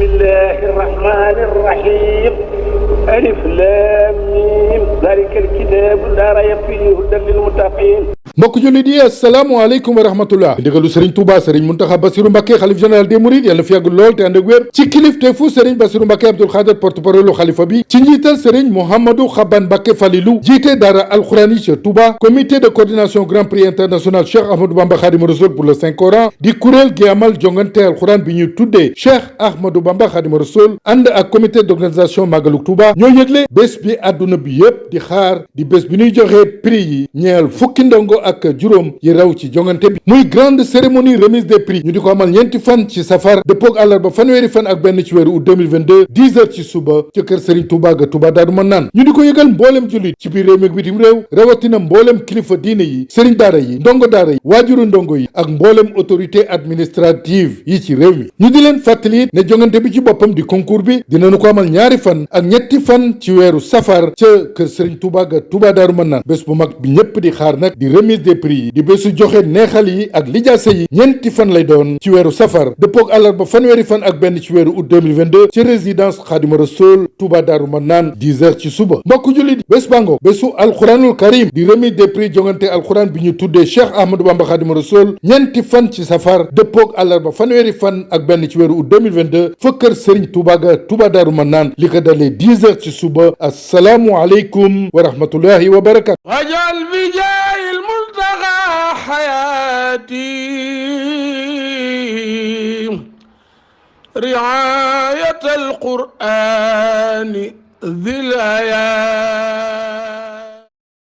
bismillahi rahmani rahim alif lam mim dalika alkitabu la rayba fihi hudan lil muttaqin. mbokk jullit yi asalaamaaleykum wa rahmatullah ndigalu Serigne Touba Serigne Mountakha Bassirou Mbacké xalif général des Mourides yàlla na fi yàgg lool te ànd ak wér ci kilifteefu Serigne Bassirou Mbacké Abdoul Khadr porte-parole xalifa bi ci njiital Serigne Mouhamadou Xaban Mbacké Falilou jiite daara alxuraan yi ca Touba comité de coordination grand prix international Cheikh Ahmadou Bamba Khadimou Rassoul pour le Saint Coran di kuréel gi amal jongante alxuraan bi ñuy tuddee Cheikh Ahmadou Bamba Khadimou Rassoul ànd ak comité d'organisation Magalu Touba ñoo yëgle bés bi àdduna bi yépp di xaar di bés bi ñuy joxe prix yi ñeel fukki ndongo ak juróom yi raw ci jongante bi muy grande cérémonie remise des prix ñu di ko amal ñeenti fan ci safar dëppoog àllarba fanweeri fan ak benn ci weeru août 2022 10 heures ci suba ca kër Serigne Touba ga Touba Daaru Manaan ñu di ko yëgal mboolem jullit ci biir réew mi ak bitim réew rawatina mboolem kilifa diine yi Serigne daara yi ndongo daara yi waajuru ndongo yi ak mboolem autorité administrative yi ci réew mi ñu di leen fàttali ne jongante bi ci boppam di concours bi dinañu ko amal ñaari fan ak ñetti fan ci weeru safar ca kër Serigne Touba ga Touba Daaru Manaan bés bu mag bi ñëpp di xaar nag di remise des prix yi di bésu joxe neexal yi ak lijaasa yi ñeenti fan lay doon ci weeru safar dëppoog àllarba fanweeri fan ak benn ci weeru août 2022 ci résidence Khadimou Rassoul Touba Daaru Manaan 10 heures ci suba mbokk jullit bés bango bésu alxuraanul karim di remise des prix jongante alxuraan bi ñu tuddee Cheikh Ahmadou Bamba Khadimou Rassoul ñeenti fan ci safar dëppoog àllarba fanweeri fan ak benn ci weeru août 2022 fa kër Serigne Touba ga Touba Daaru Manaan li ko dalee 10 heures ci suba asalaamu aleykum wa rahmatullahi wa barakatu حياتي رعاية القرآن ذي الآيات